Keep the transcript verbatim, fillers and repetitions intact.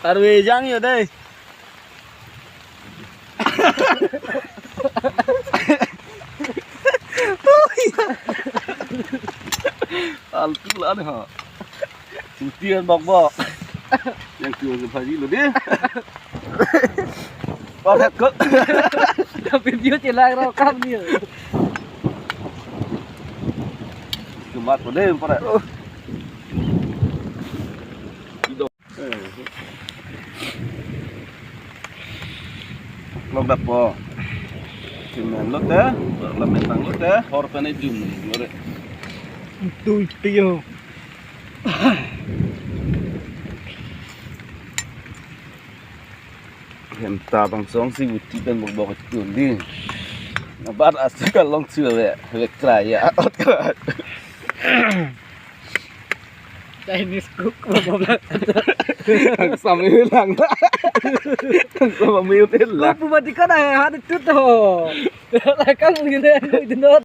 Arve jang yo dei. Altu la ne ha. Tuti an bok bok. Yang tu ke phaji lo dei. Paret ko. Tapi dia celak rau kam dia. Kemat ko dei paret. Lok dapo. Cement lote, lamen tang lote, hor pen ejum lo dei. Tui tio. Hem ta bang song si buti pen bok bok tun dei. Abat asal long sio ve, ve krai ya. Chinese cook, bla, bla, bla. Ang sami lang. Ang sami lang. Kok bumadi kan, ah, ada tu to. Lakang mungkin ada itu not.